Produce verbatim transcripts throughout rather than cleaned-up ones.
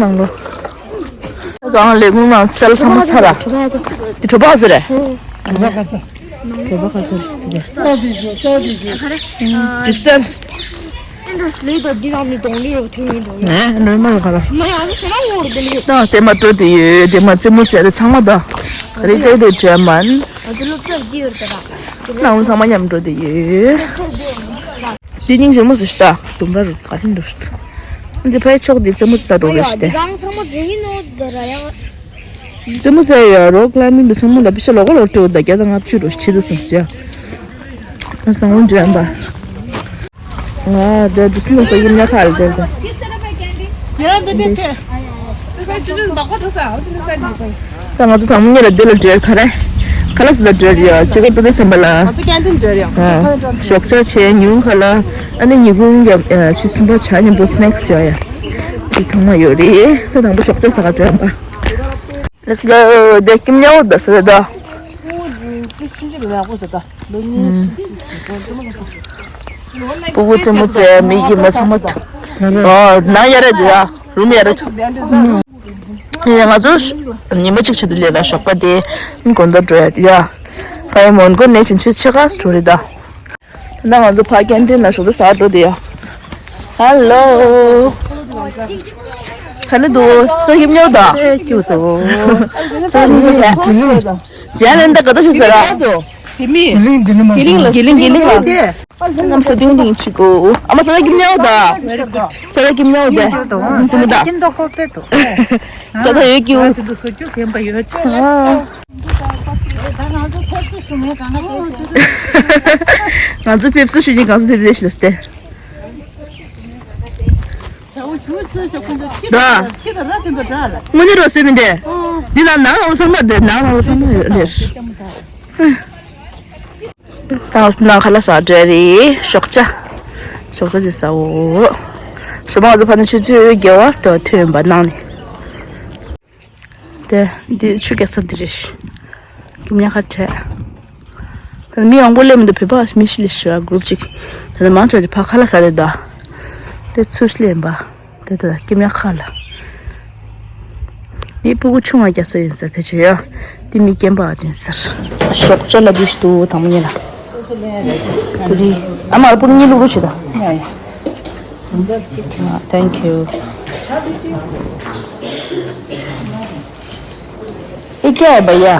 ནང་ལོ། ང་ལས་ཁུངས་ནང་ཚལ་ཚང་མ་ཚར་ར། འདི་གྲོ་པ་ཚོ་རེད། གྲོ་པ་ཁ་ཚ། གྲོ་པ་ཁ་ཚ་རེད། འགྲིག་སལ། ཨེ་འགྲོ་སླེ་དོ་འདི་རང་ནི་གདོང་ལི་རོ་ཐོན་ཡིན་འགྲོ། ཨེ་འགྲོ་མ་རོ་ཁ་ར། མ་ཡང་ཟེར་ན་ངོ་རོ་དེ་ལི། ད་དེ་མ་འགྲོ་དེ་ཡོད་དེ་མ་རྩེད་མོ་རྩེ་དེ་ཚང་མ་ད། ག་རེ་ལྟ་དེ་བྱས་མན། ཨ་དེ་སློབ་གྲྭ་འདི་ཡོད་ད་ར། ནང་ཚང་མ་མཉམ་འགྲོ་དེ་ཡོད། སློབ་གྲྭ་འདི་ཡོད། འདི་སྙིང་རྗེ་མོ་ཟེར་ཤི་ད། དུམ་ར་རུ་ག་རེ་འགྲོ་ཤི་ད། འདི་ཕའི་ཕྱོགས་འདི་རྩེད་མོ་རྩེ་ས་འགྲོ་རེ་ཤི་ད། གང་ཚང་མ་དེ་ཡིན་ནོ་ད་ར་ཡ། རྩེད་མོ་རྩེ་ཡ་རོག་ཀ་ལ་མིང་དུ་ཚང་མ་ལ་པི་ཤ་ལོག་ལོག་སྤྲོད་ད་བརྒྱ་དང་ལྔ་བཅུ་རུ་ཆེ་དུ་སོང་ཟེར་ཡ། ཨ་སང་འོན་འདྲ་ཡང་པ། ང་འདི་འདི་སུ་ནས་ཡིན་ན་ཁ་ལ་འདི་འདི། ཡ་འདི་འདི་དེ། ད་ང་ཚོ་དང་མོ་གཉིས་ལ་འདི་ལ་འབྲེལ་ག་རེ། ཁ་ལག་ཟ་འབྲེལ་ཡ་ཅི་ག་ཏུ་ཏུ་སེམས་པ་ལ། ང་ཚོ་ཀན་ཊིན་འབྲེལ་ཡ། ཞོགས་ཇ་ཆེ་ཉུང་ཁ་ལ། ཨ་ནི་ཉི་གུང་ཡ་ཆི་སུམ་པ་ཇ་མཉམ་པོ་སི་ནེག་སི་ཡ་ཡ། ཅི་ཚང་མ་ཡོད་རེད། ད་དང་པོ་ཞོགས་ཇ་ཟ་ག་འབྲེལ་ཡ་པ། Let's go. དེ་ཀིམ་ཉའོ་ད་ཟེར་ད། ཨོ་དེ་སུན་ཅི་ལ་ཡག་པོ་ཟེར་ད། ལོ་གཉིས་ཤིག་ཅིག་ཅིག་ཅིག་ཅིག་སྤུ་གུ་རྩེད་མོ་རྩེ་མི་ཡི་མ་ཚང་མ་ཐུག་ཨོ་ནང་ཡ་ར་འདུག་ཡ་རུམ་ཡ་ར་ཐུག་ཡ་ང་ཚོ་ཉི་མ་གཅིག་ཆེད་དུ་ལས་ལ་ཞོགས་པ་དེ་དགོང་དག་འགྲོ་ཡ་ཡ། ཕ་ཡི་མོན་གོ་ནས་ཕྱིན་ཆད་ཆེ་ག་འགྲོ་རེད་ད། ད་ང་ཚོ་ཕ་ཀན་ཊིན་ལ་ཞོགས་པ་ཟ་འགྲོ་དེ་ཡ། ཧ་ལོ། ག་ནས་འདུག་སོ་ཡིབ་ཉོ་ད། ཨེ་ཀྱུ་དོ། སོ་ཡིབ་ཉོ་བྱས། ཇན་ལན་ད་ག་ད་ཞུ་ཟེར་ར། དེ་མི། དེ་ལིང་དེ་ནི་མ། དེ་ལིང་ལ་དེ་ལིང་དེ་ལིང་ལ། ཨམ་ས་དེ་ལིང་ཆི་གོ། ཨ་མ་ས་ད་ཀྱིམ་ཉོ་ད། Very good. ས་ད་ཀྱིམ་ཉོ་ད། ཡིན་ད། ཀྱིམ་ད་ཧོ་པེ་དོ། ས་ད་ཡོད་ཀྱུ། ཨ་དེ་དུ་སོ་ཀྱུ་གན་པ་ཡོད་ཆ། ང་ཚོ་ཕེབས་བསུ་ཞུ་ནི་གང་ས་དེ་དེ་ཤི་ལ་སྟེ། ད། དངོས་གནས་རོ་སེ་མི་འདི། འདི་ན་ནང་ལ་ཚང་མ་འདི་ནང་ལ་ཚང་མ་ཡོད་རེད། ད་ནང་ཁ་ལ་ས་འདྲ་རེད་ཞོགས་ཇ། ཞོགས་ཇ་དེ་ཟ་འོ། ཞོགས་པ་ང་ཚོ་ཕ་ནི་ཆུ་ཚོད་བརྒྱད་པ་ལྟ་བ་ཐོན་པ་ནང་ནས། དེ་འདི་ཆུ་རྐྱལ་ས་འདི་རེད། ཀུམ་ཡ་ཁ་བྲལ། ད་མི་མང་པོ་སླེབས་མི་འདུག་བོད་པ་མི་ཤི་ལི་ཤི་བ་གུ་རུབ་ཅིག་ད་ནི་མང་ཆེ་བ་ཕ་ཁ་ལ་ས་རེད་ད། དེ་ཚུར་སླེབས་པ། དེ་ད་ཀུམ་ཡ་ཁ་ལ། འདི་སྤུ་གུ་ཆུང་བ་རྒྱ་ས་ཡིན་ཟེར་ཕལ་ཆེར་ཡ། འདི་མི་རྒན་པ་ཅན་ཟེར། ཞོགས་ཇ་ལ་འདི་ཞིག་འདུག་དང་པོ་ཉིད་ལ། ཀུ་རི། ཨ་མ་ལ་སྤུ་གུ་གཉིས་བླུག་རོགས་བྱེད་ད། ཡ་ཡ། Thank you. ये क्या है भैया?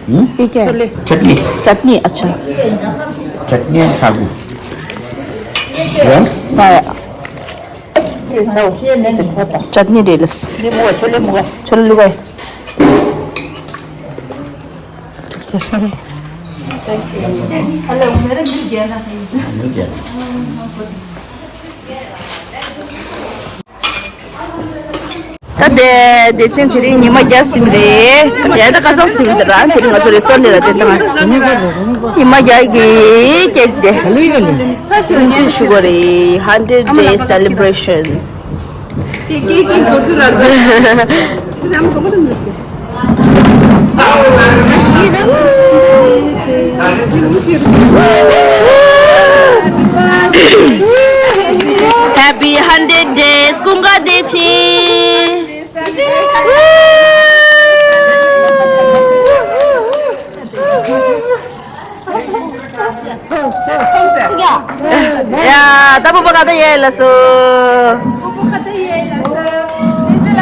हम्म? ये क्या है? छोले। चटनी। चटनी, अच्छा। चटनी है सागू। हाँ। ये सागू। ये नहीं होता। चटनी दे दस। ये मुआ, छोले मुआ। छोले लुगाई। Thank you. हेलो, मेरे मिल गया ना? मिल गया। ད་དེ་དེ་ཆེན་དེ་རིང་ཉི་མ་བརྒྱ་ཟིན་རེད། ཡ་ད་ཁ་སང་ཟིན་དེ་རང་དེ་རིང་ང་ཚོ་རེ་སོར་ནས་ལ་དེ་དང་ཉི་མ་བརྒྱ་གི་ཀེག་དེ་སྲུང་བརྩི་ཞུ་དགོས་རེད། Hundred day celebration. Happy hundred days, ཀུན་དགའ་བདེ་ཆེན། ཡ། ད་སྤོ་བོ་ག་ད་ཡེ་ལ་སོ། སྤོ་བོ་ག་ད་ཡེ་ལ་སོ།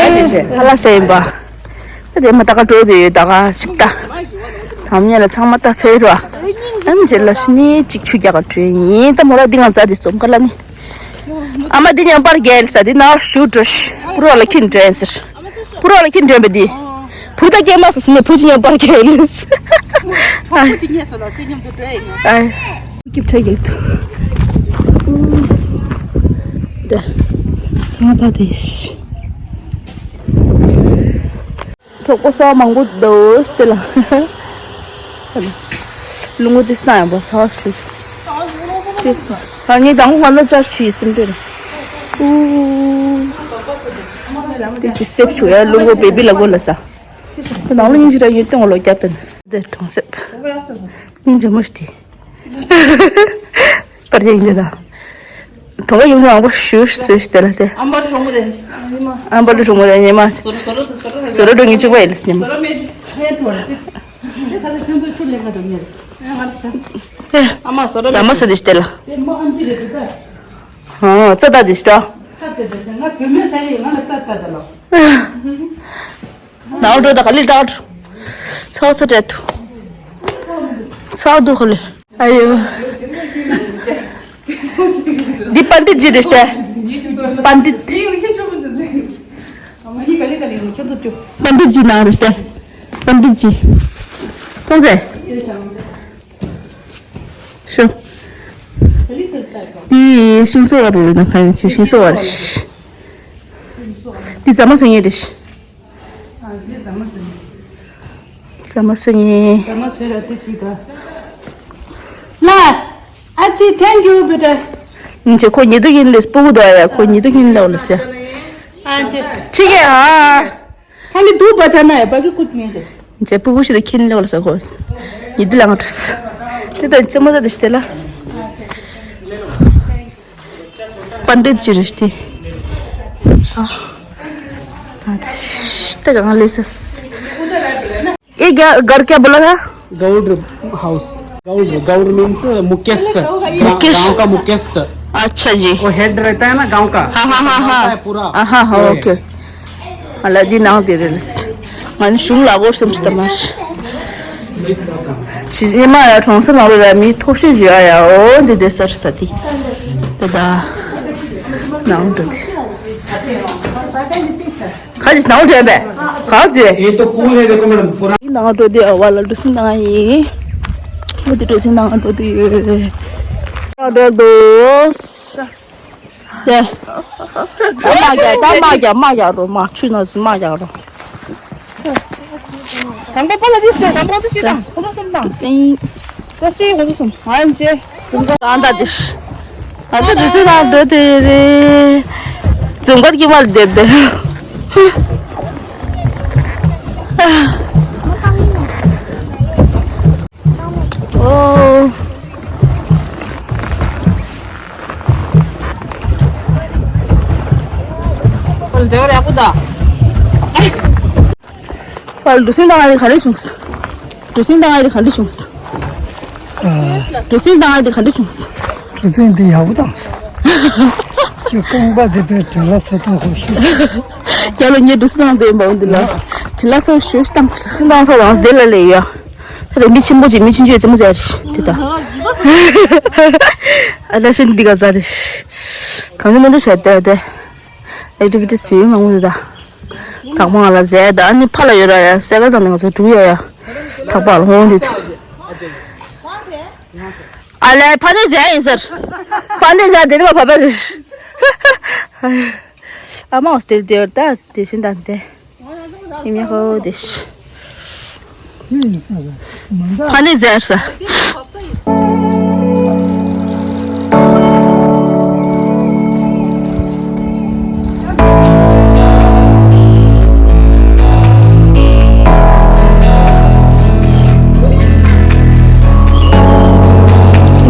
ཨ་ལ་སེ་ཡིན་པ། ད་དེ་མ་ད་ག་འགྲོ་དེ་ཡོད་ད་ག་ཞིབ་ད། དམ་ཉེ་ལ་ཚང་མ་ད་ཚེ་རོ། ཨ་མ་རྗེས་ལ་ཤི་ནི་གཅིག་ཆུ་རྒྱག་ག་འགྲོ་ཡིན་ད་མོ་ར་འདི་ང་ཛ་དེ་ཙོམ་ག་ལ་ནི། ཨ་མ་འདི་མཉམ་པར་རྒྱལ་ས་འདི་ན་ཞུ་འགྲོ་ཤི་པུ་རོ་ལ་ཁྱིན་འདྲེན་ཟེར། པུ་རོ་ལ་ཁྱིན་འདྲེན་པ་འདི། བུ་ད་སྐྱེས་མ་སོང་ནི་བུ་ཅི་མཉམ་པར་རྒྱལ་ལ་ཟེར། ཨ་བུ་ཅི་ཉེ་སོ་ལ་ཁྱིན་མཉམ་དུ་འདྲེན་ཡིན། ཨ། སྐྱིབས་ཁྲ་རྒྱག་ཐུ། ད། ཚང་པ་དེ་ཤི། གྲོགས་པོ་ས་མང་པོ་འདུག་སྟེ་ལ། ལུང་པ་དེ་སྣ་ཡང་པ་ཚ་ཤི། དེ་ཨ་ངས་དང་པོ་ང་ལ་ཅར་ཆི་སིམ་པེ་ར། ཨུ། དེ་ཆི་སེབ་ཆུ་ཡ་ལུང་པ་བེ་བི་ལ་གོ་ལ་ས། དེ་ནང་ལ་ཡིན་ཅི་ར་ཡོད་སྟེང་ལོ་རྒྱབ་དེ་ནི། དེ་གྲོང་གསེབ། སྙིང་རྗེ་མོ་ཞིག་དེ། པར་ཡིན་དེ་དང་། གྲོང་པ་ཡོངས་ལ་ཨང་པ་ཞུ་ཞུ་ཞུ་དེ་ལ་དེ། ཨམ་པ་ལི་གྲོང་པ་དེ། ཨམ་པ་ལི་གྲོང་པ་དེ་ཉི་མ། སོ་ར་སོ་ར་སོ་ར་སོ་ར་འགྲོ་ངེས་གཅིག་པ་ཡིན་ལ་ཉི་མ། སོ་ར་མེད་ཧེ་ཐོར་དེ། དེ་ད་ལྟ་ཁྱོད་ཚོ་ཆུ་ལེན་ག་འགྲོ་ངེས། ཨ་མ་སོ་ར་ཟ་མ་སོ་དེ་ཞིག་དེ་ལ། དེ་མོ་ཨམ་ཅི་རེད་དེ་ད། ཨ་རྩ་ད་དེ་ཞིག་ད། ད་དེ་དེ་ང་བུད་མེད་ས་ཡི་ང་ལ་རྩ་ད་ད་ལོ། ནའོ་འགྲོ་ད་ག་ལི་ད། ཚ་བ་ཚ་དྲེད་དུ། ཚ་བ་དུ་ག་ལི། ཨ་ཡོ། འདི་པཎྜི་ཏ་ཇི་རེད་ཤྟེ། པཎྜི་ཏ། པཎྜི་ཏ་ཇི་ནང་རེད་ཤྟེ། པཎྜི་ཏ་ཇི། ཐོང་ཟེ། ཤོ། འདི་ཤིང་བཟོ་བ་རེད་ན་ཁ་ཡོང་ཆེ་ཤིང་བཟོ་བ་རེད། འདི་ཟ་མ་བཟོ་ངེས་རེད། ཟ་མ་བཟོ་ངེས། ཟ་མ་བཟོས་ར་དེ་ཅིག་ད། ལ། ཨ་ཙི་thank you baby། ཉིན་ཆེ་ཁོ་ཉི་དུ་ཡིན་ལེ་སྤུ་གུ་དོ་ཡ་ཁོ་ཉི་དུ་ཡིན་ལེ་ལ་ཆ། ཨ་ཙི། ཅི་གེ་ཨ། ཁ་ལི་དུ་བ་ཙ་ན་ཡ་བ་གི་ཀུད་ངེས་རེད། ཉི་ཆེ་སྤུ་གུ་ཞིག་ཏུ་ཁྱིན་ལེ་ལ་ས་ཁོ། ཉི་དུ་ལ་ང་ཁྲུས། དེ་ད་ཅི་མོ་ད་དེ་ཤི་དེ་ལ། पंडित जी रिश्ती। हाँ। हाँ, तो कहाँ ले सस? ये क्या, घर क्या बोला था? गौड़ हाउस। गौड़, गौड़ मीन्स मुख्यस्थ। मुख्यस्थ। गांव का मुख्यस्थ। अच्छा जी। वो हेड रहता है ना गांव का। हाँ, हाँ, हाँ, हाँ। पूरा। हाँ, हाँ, ओके। ཨ་ལ་འདི་ནང་དེ་རེད། ང་ནི་གཞུང་ལ་སྒོར་སེམས་སྟ་མར། ཕྱི་ཉི་མ་ཡ་གྲོང་གསེབ་ནང་ལ་ར་མི་ཐོག་ཤེས་བྱོས་ཨ་ཡ་འོ་འདི་འདི་སར་ས་དེ། དེ་ད། ནང་འགྲོ་དེ། ཁ་ཅིག་ནང་འགྲོ་ཡིན་པས། ག་ཚོད། ये तो कूल है, देखो मैडम, पूरा। ནང་འགྲོ་དེ་ཨ་བ་ལ་འགྲོ་སེམས་ནང་ཡིན། འོ་དེ་འགྲོ་སེམས་ནང་འགྲོ་དེ་ཡོད། འགྲོ་དོ། དེ། ད་མ་རྒྱག་ད་མ་རྒྱག་མ་རྒྱག་རོགས་མ་ཆུ་ནང་སུ་མ་རྒྱག་རོགས། དང་པོ་པ་ལ་དེ་ཟེར་དང་པོ་ཚོ་ཤི་དང་ཁོ་ཚོ་སུམ་དང་སིང་། ད་སི་ཁོ་ཚོ་སུམ་ང་ཡིན་ཅེ། ཙུམ་ཀ་གང་ད་དེ་ཤི། ང་ཚོ་དུས་ཚོད་ནང་འགྲོ་དེ་རེད། ཙུམ་ཀ་གི་མ་ལ་དེ་དེ། ཨོ། ཨོ་ལ་འབྲེལ་བ་ཡག་པོ་ད། ཨོ་ལ་འགྲོ་སེམས་དང་ང་དེ་ག་འདྲ་བྱུང་སོང་། འགྲོ་སེམས་དང་ང་དེ་ག་འདྲ་བྱུང་སོང་། འགྲོ་སེམས་དང་ང་དེ་ག་འདྲ་བྱུང་སོང་། གྲུ་གཟིངས་འདི་ཡག་པོ་བཏང་སོང་། ཁྱོད་རྐང་པ་འདི་དཔེ་དྲིན་ལ་ཚོད་བཏང་ཁུལ་ཤོག་རྒྱ་ལོ་ངས་འདུག་སེ་བཏང་དེ་འབའ་འོ་འདི་ལ། དྲིན་ལ་ཚོད་ཞུ་བཏང་སོང་། སེམས་བཏང་སོང་དང་དེ་ལ་ལས་ཡོད། ད་དེ་མི་ཆེན་པོ་ཅིག་མི་ཆུང་ཆུང་ཡོད་ཙེ་མོ་ཟེར་རེད་དེ་ད། ཨ་ད་ཤིན་འདི་ག་ཟ་རེད། གང་ནས་མི་འདུག་བྱས་ཏེ་དེ། ཨེག་ཊི་བི་ཊི་བཟོས་ཡོད་ང་ངོ་འདི་ད། དག་མ་ང་ལ་ཟས་ད་ཨ་ནི་ཕ་ལ་ཡོད་ར་ཡ་སེ་ག་དང་ནི་ང་ཚོ་འགྲུག་ཡ་ཡ། དག་པ་ལ་ཧོང་འདི་ད། ཨ་ལས་ཕ་ནི་ཟས་ཡིན་ཟེར། ཕ་ནི་ཟས་དེ་ནི་མ་བབ་པ་རེད། ཨ་མ་འོ་སྟེར་དེ་ཡོད་ད་དེ་བཞིན་དང་དེ། ཡིན་མི་ཧོ་དེ་ཤི། ཕ་ནི་ཟས་ས།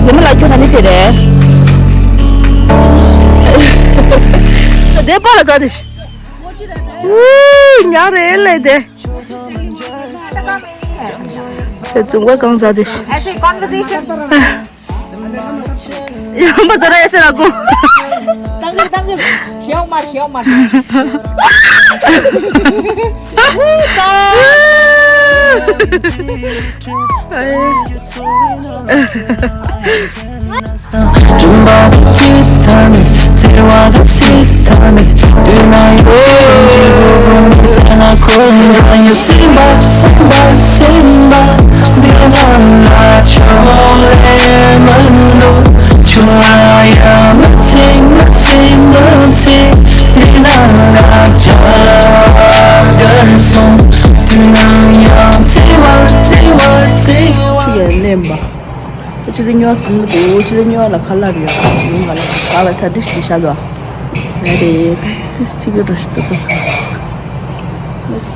ཟེ་མ་ལ་ཁྱོད་ག་ནས་ཕེབས་རེད། དེ་པ་ལ་ཛ་དེ་ཤི། ཉག་རེད་ལས་དེ། དེ་ཙུང་ག་གང་ཛ་དེ་ཤི། ऐसे कॉन्वर्सेशन ཡང་མ་དོ་ར་ཨེ་སེ་ར་གོ། ཏང་གི་ཏང་གི་ཤེའོ་མར་ཤེའོ་མར། ཆུ་ཡར་ལེན་པ། ཆུ་ཚོད་ཉི་ཤུ་ཟིན་འདུག་ཆུ་ཚོད་ཉི་ཤུ་ལ་ཁ་ལག་རེད་ཡོད་ཡིན་ག་ལ་ག་ལ་གྲ་སྒྲིག་ཞིག་བྱ་དགོས། ང་རེད་ཏིས་ཚིག་གི་འགྲོ་ཞིག་ཏུ་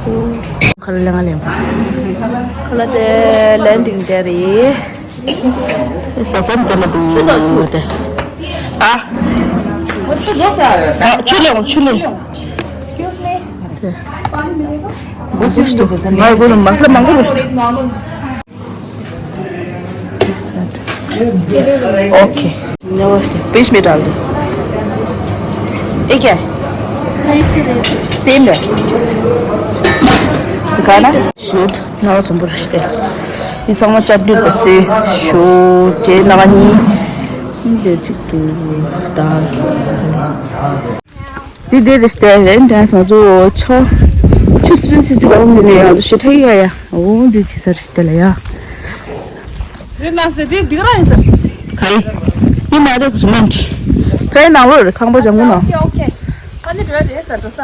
ཏུ་ཁ་ལ་ལེན་ང་ལེན་པ། ཁ་ལ་དེ་ལེན་ཏིང་དེ་རེད། ས་ས་མི་དེ་ལ་དུ་དེ། ཨ། ཨ་ཆུ་ལེན་ཆུ་ལེན། དེ། ང་ཡི་གོ་ནི་མ་སླ་མང་པོ་རུ་ཞིག اوكي. बीच में डाल दो. ये क्या है? सेम है. गाना शूट ना चंबर रिश्ते. ये समा चटनी बसे शूट जे नानी. दे चिक तू डाल. འདི་འདི་རེད་ཤི་དེ་རེད་འདྲ་སོང་ཚོ་ཆོ། ཆུ་སྤུན་སི་སི་བང་འདི་ནས་ཡང་ཞེ་ཁྲ་ཡ་ཡ་འོ་འདི་ཆི་ས་རེད་ཤི་དེ་ལ་ཡ། རེད་ན་སེ་འདི་འདི་རང་ཡིན་ས། ག་ཡི། འདི་མ་རེད་བུ་མན་ཆི། ཕའི་ནང་ལོགས་རེད་ཁང་པ་ལྗང་གུ་ནང་། ཨོ་ཁེ་ཨོ་ཁེ། ཨ་ནི་འགྲོ་རེད་ས་འགྲོ་ས།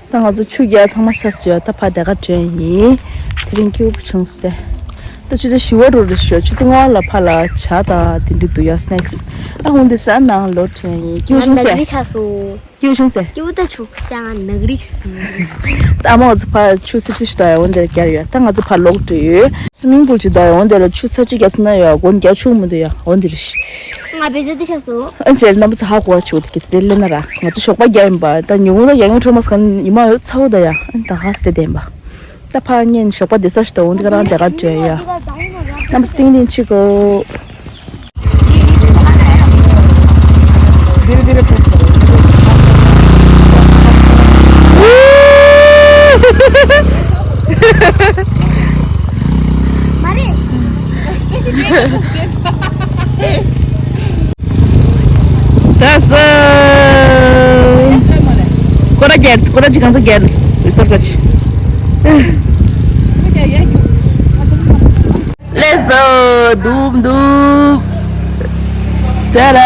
ད་ང་ཚོ་ཆུ་རྒྱག་ཚང་མ་ཚར་སོང་ཡ། ད་ཕར་དེ་ག་འགྲོ་ཡིན། དེ་རིང་སྐྱིད་པོ་བྱུང་སོང་སྟེ། ད་ཆུ་ཚོད་བཞི་པ་རུ་རེད་ཤོག་ཆུ་ཚོད་ལྔ་པ་ལ་ཕར་ལ་ཇ་དང་དེ་འདྲ་འདུག་ཡ་སི་ནེག་སི། ད་འོང་དེ་ཟ་ན་ལོ་འགྲོ་ཡིན། སྐྱིད་པོ་བྱུང་ཟེར། ནག་རི་ཆགས་སོང་། སྐྱིད་པོ་བྱུང་ཟེར། སྐྱིད་པོ་ད་བྱུང་ཙང་ནག་རི་ཆགས་སོང་། ད་ཨ་མ་ང་ཚོ་ཕར་ཆུ་སིབ་སིབ་ཞིག་ད་ཡ་འོང་དེ་ལ་རྒྱར་ཡོད། ད་ང་ཚོ་ཕར་ལོག་འགྲོ་ཡོད། སི་མིང་པུལ་ཅིག་ད་ཡོང་དེ་ལ་ཆུ་ཚ་གཅིག་རྒྱག་སོང་ན་ཡ་སྒོ་རྒྱག་ཆོག་མི་འདུག་ཡ་འོ་འདི་རེད། ང་བེ་ཟ་འདི་ཆགས་སོང་། ཨ་ཅེ་རྣམ་པ་ཚོ་ཧ་གོ་བ་ཆོག་དེ་གི་སི་དེ་ལེ་ན་ར་ང་ཚོ་ཞོགས་པ་རྒྱག་ཡིན་པ་ད་ཉུང་ངུ་ད་རྒྱག་ཡོང་ཁྲོ་མ་སྐམ་ཉི་མ་ཡོད་ཚ་བོ་ད་ཡ་ཨ་ད་ཧ་སི་དེ་བདེན་པ། ད་ཕ་ཉིན་ཞོགས་པ་བདེ་ས་ཞིག་ད་འོང་དེ་ག་རང་དེ་ག་བྲོས་ཡ། རྣམ་པ་ཚོ་ཏིང་ཏིང་ཆི་གོ། ད་ས། སྐོར་ར་རྒྱལ། སྐོར་ར་ཅི་གང་ཚ་རྒྱལ། རི་སོར་ག་ཅི། ལེ་སོ། དུམ་དུམ། ཏ་ར།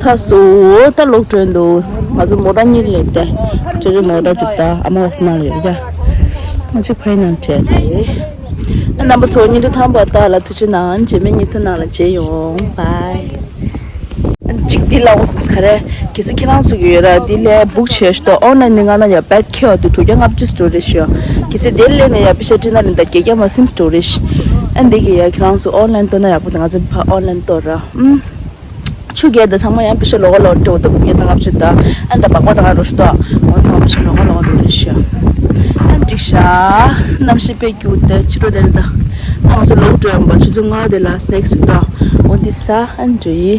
ཚ་སོ་ད་ལོག་འགྲོ་འདུག་ང་ཚོ་མོ་ཊ་གཉིས་ལེན་ཏེ། ཅོ་ཅོ་མོ་ཊ་གཅིག་དང་ཨ་མ་བ་སི་ནང་ལ་ཡོད་ཀྱ། ང་གཅིག་ཕ་ཡི་ནང་བྲལ་ཏེ། རྣམ་པ་ཚོ་ཉིན་ཐོ་ཐམ་པ་ད་ལ་ཐུགས་རྗེ་གནང་། རྗེས་མའི་ཉིན་ཐོ་ནང་ལ་མཇལ་ཡོང་། བཱའི། གཅིག་འདི་ལ་འོ་སི་ག་རེ། གལ་སྲིད་ཁྱེད་རང་ཚོ་གི་ཡོད་ར་འདི་ལས་བུག་བྱས་ཤོག་ད། ཨོན་ལན་ནས་ང་ན་ཡ་བད་ཁེ་བ་དུ་དྲུག་བརྒྱ་ལྔ་བཅུ་སི་ཊོ་རེ་ཇི་ཡོད། གལ་སྲིད་དེ་ལས་ནས་ཡ་པི་ཤ་ཏི་ན་ལེན་ད་བརྒྱད་བརྒྱ་མ་སིམ་སི་ཊོ་རེ་ཇི། ཨན་འདི་གི་ཡ་ཁྱེད་རང་ཚོ་ཨོན་ལན་ཏོ་ན་ཡག་པོ་ད། ང་ཚོ་ཕ་ཨོན་ལན་ཏོ་ར། ཨུམ། ཆུ་རྐྱལ་དང་ཚང་མ་ཡང་པི་ཤ་ལོག་ལོག་འགྲོ་འདུག་དགུ་བརྒྱ་དང་ལྔ་བཅུ་དང་ཨ་ད་སྦག་སྦག་དང་རོ་ཤི་ཏོ། འོ་ཚང་མ་པི་ཤ་ལོག་ལོག་འགྲོ་རེད་ཤག་ཨ་འགྲིག་ཤག་གནམ་གཤིས་དཔེ་སྐྱིད་པོ་དེ་ཕྱི་དྲོ་དེར་ད། ཨ་ང་ཚོ་ལོག་འགྲོ་ཡོང་པ་ཆུ་ཚོད་ལྔ་དེ་ལ་སི་ནེག་སི་འགྲོ། འོ་འདི་ས་ཨ་འགྲོ་ཡི།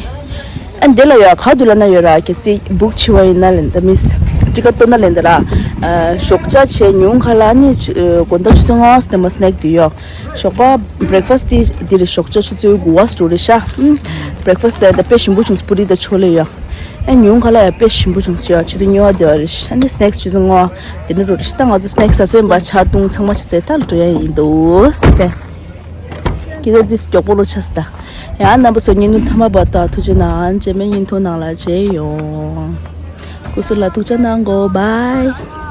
ཨ་འདི་ལ་ཡོད་ག་དུ་ལ་ན་ཡོད་ར། གལ་སྲིད་བུག་བྱི་བ་ཡིན་ན་ལེན་ད་མིས་ཊི་ཀེ་ཊི་ཏོ་ན་ལེན་ད་ར། ཨ་ཞོགས་ཇ་བྱས་ཉུང་ཁ་ལ་ནི་ཆུ་ཨ་དགོང་དག་ཆུ་ཚོད་ལྔ་སི་དེ་མ་སི་ནེག་དུ་ཡོད། ཞོགས་པ་བྷི་རེག་ཕ་སི་ཊི་འདི་རེད། ཞོགས་ཇ་ཆུ་ཚོད་དགུ་བ་སི་ཊོ་རེད་ཤག་ཨུམ། བྷི་རེག་ཕ་སི་ཊི་ཟེར་ད་དཔེ་ཞིམ་པོ་བྱུང་། པུ་རི་དང་ཆོ་ལེ་ཡོད། ཨེ་ཉུང་ཁ་ལ་ཡ་དཔེ་ཞིམ་པོ་བྱུང་ཟེར་ཡ། ཆུ་ཚོད་གཉིས་པ་དེ་བ་རེད་ཤག་ཨ་ནི་སི་ནེག་སི་ཆུ་ཚོད་ལྔ་བ་དེ་ནི་རོ་རེད་ཤག་ད་ང་ཚོ་སི་ནེག་སི་ཟ་སོ་ཡིན་པ་ཆ་བཏུང་ཚང་མ་ཆ་ཚད་ད་ལ་འགྲོ་ཡ་ཡིན་འདུག་སྟེ། ཁྱེད་ཚོ་ཙིས་མགྱོགས་པོ་ལོ་ཆ་སི་ད། ཡང་རྣམ་པ་ཚོ་ཉིན་ཐོ་ཐམ་པ་བར་དུ་ཐུགས་རྗེ་གནང་། རྗེས་མའི་ཉིན་ཐོ་ནང་ལ་མཇལ་ཡོང་། སྐུ་གཟུགས་ལ་ཐུགས་ཅག་གནང་གོ། བཱའི།